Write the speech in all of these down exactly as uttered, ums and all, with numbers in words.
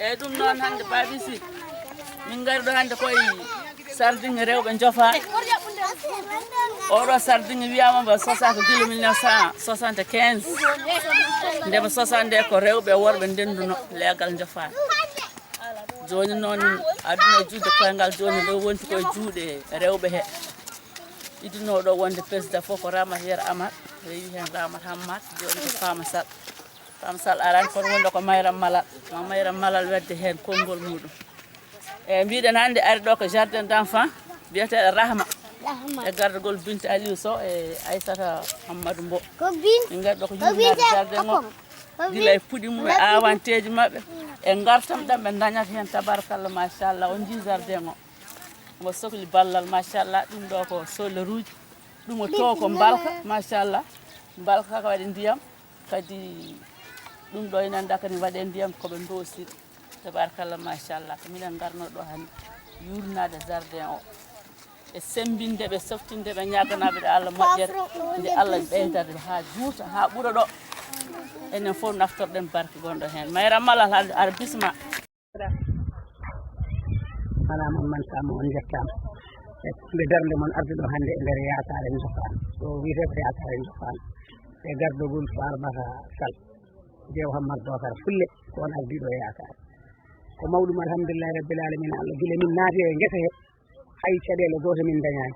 Eyyi, ɗum noon hannde, Babi Sy, min ngari ɗo hannde koye sardiŋŋe rewɓe Jofa. Oɗo sardiŋŋe wiyama mbo sosa ko gila mille neuf cent soixante-quinze. Nde ɓe sosa nde ko rewɓe e worɓe ndenduno leegal Jofa. Joni noon aduna e juuɗe koyngal, joni ɗo wonti koye juuɗe rewɓe he. Idduno ɗo wonde président fof ko Ramata Yero Amar, rewi hen Ramata Hammat, joni ko Fama Sall. Fama Sall arani kono wonde ko Mayram Malal. Ma Mayram Malal wadde hen konngol muɗum. E mbiɗen hannde ari ɗo ko jardin d'enfant biyeteɗo Rahma. Rahma. E gardagol Binta Aliou Sow e Aissata Hammadou Mbow. Ko Bin-, min ngari ɗo ko ko yurminade Binta jardin o. Ko Gila e puɗi mum e awanteeji maɓɓe e ngartam ɗam ɓe dañata heen, tabarakallah, machallah. On njii jardin o, omo sokli ballal, machallah. Ɗum ɗo ko soleruuji, ɗum o to ko mbalka, machallah. Mbalka ko waɗi ndiyam, kadi ɗum ɗo ina annda kadi waɗe ndiyam ko ɓe ndosiri, tabarakallah, machallah. Ko minen ngarno ɗo hannde yurnaade jardin o. E semmbinde ɓe, softinde ɓe, ñaaganaɓe ɗe Allah moƴƴere, nde Allah ɓeydata ɓe haa juuta, haa ɓura ɗo. Enen fof naftorɗen barke gonɗo heen. Mayram Malal, aɗa, aɗa bisma. Manama on mantaama, on njettaama. E nde darnde mon arde ɗo hannde e nder yaakaare Jofaani. Ɗo wiyetee ko yaakaare Jofaani. E gardogol Farmata Sall. Jeew Hammar Bokar Fulle, ko on ardi ɗo yaakaare. Ko mawɗum, alhamdulillahi rabbil alamina. Allah, gila min naati e ngesa he, hay caɗeele goote min ndañaani.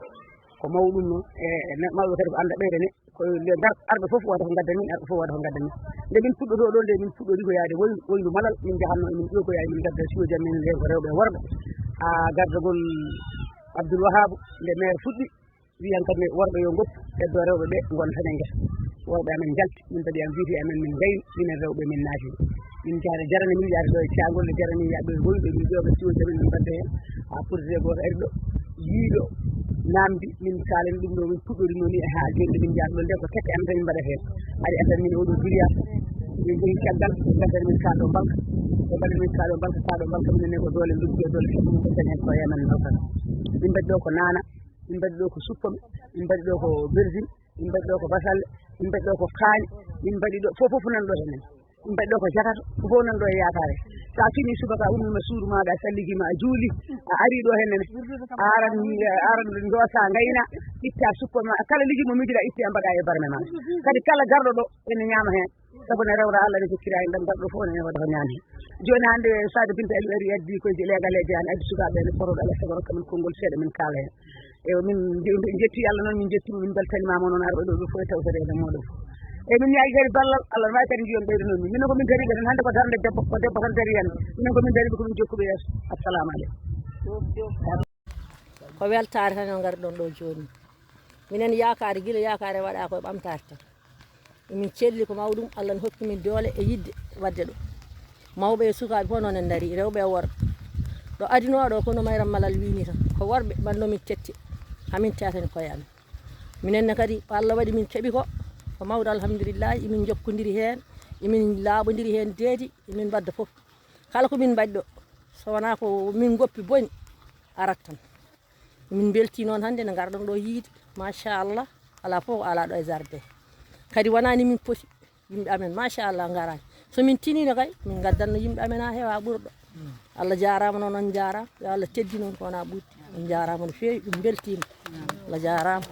Ko mawɗum noon, e, e ne-, mawɓe kadi ko annda ɓeyda ne, ko nde ngar-, arɓe fof wooda ko ngadda min, arɓe fof wooda ko ngadda min. Nde min puɗɗotoo ɗo, nde min puɗɗori ko yaade woy-, woyndu Malal, min njahatno, min ƴoogoyaa, min ngadda siwo jam, min ndeen ko rewɓe e worɓe. Haa gardagol Abdoul Wahab, nde maire fuɗɗi, wiyan kadi ne worɓe yo ngoppu, heddo rewɓe ɓe ngona tan e ngesa. Worɓe amen njalti, min kadi am wiiti amen, min ngayni, minen rewɓe min naati. Min jaare jarani, min yaade ɗo e caangol, ne jarani yaade ɗo e woyɓe, min ƴooga siwo jamin, min mbadda heen. Haa portugais gooto ari ɗo, yii ɗo, naamndi, min kaalen ɗum ɗo, min puɗɗori noon ni e haa jooni, min njaar ɗo, nde ko teke am tan min mbaɗata heen. Ari adan min oɗo duriya, min njehi caggal, ɓe mbaɗani min kaa ɗo mbalka, ɓe mbaɗani min kaa ɗo mbalka, kaa ɗo mbalka, minen ne ko doole luggi e doole keɓɓe, min mbaɗani heen ko yamen mbalka. Min mbaɗi ɗo ko naana, min mbaɗi ɗo ko suppome, min mbaɗi ɗo ko bersin, min mbaɗi ɗo ko basalle, min mbaɗi ɗo ko kaañe, min mbaɗi ɗo fof, fof nan ɗo henen. Min mbaɗi ɗo ko jakato, fof nan ɗo e yaakaare. Sa fini subaka, a ummima suudu maɗa, a salligi ma, a juuli, a ari ɗo henen. A aran, a aran ndosa, ngayna, itta suppome ma, kala liji mo mijiɗa, itti a mbaɗa e barme ma. Kadi kala garɗo ɗo, ene ñaama hen. Sabu ne rewra Allah ne jokkira en ɗam, garɗo fof ne waɗa ko ñaami. Joni hannde Sadio Binta Ali ari addi koye leegaleeje an, addi sukaaɓe ne poto ɗo, Allah sago rokka min konngol seeɗa min kaala hen. E min nje-, nje-, jetti Allah noon, min jettimo, min beltanimama noon arɓe ɗo, ɓe fof e tawtoreede mooɗon fof. E min ñaagi kadi ballal, Allah no waawi kadi njiyon ɓeydo noon. Minen ko min dariɓe tan, hannde ko darnde debbo, ko debbo tan dari hen. Minen ko min dariɓe, ko min jokkuɓe yeeso. Assalamu aleykum. Ko weltaare tan o ngarɗon ɗo jooni. Minen yaakaare, gila yaakaare waɗa ko e ɓamtaare tan. Emin celli ko mawɗum, Allah ne hokki min doole e yiɗde waɗde ɗum. Mawɓe e sukaaɓe fof noon en ndarii, rewɓe e worɓe. Ɗo adinoo ɗo, kono Mayram Malal wiini tan, ko worɓe mbanno min tette, hamin teten koye amen. Minen ne kadi, ko Allah waɗi min keɓi ko, ko mawɗo, alhamdulillahi, emin njokkondiri heen, emin laaɓondiri heen deedi, emin mbadda fof. Kala ko min mbaɗi ɗo, so wonaa ko min ngoppi boni, arat tan. Min mbeltii noon hannde nde ngarɗon ɗo yiide, machallah, alaa fof ko alaa ɗo e jardin. Kadi wonaa ni min poti, yimɓe amen, machallah, ngaraani. So min tiniino kay, min ngaddanno yimɓe amen haa heewa ɓurɗo. Allah jaaraama noon, on njaaraama. Yo Allah teddin on ko wonaa ɓurɗi. On njaaraama no feewi, min mbeltiima. Allah jaaraama.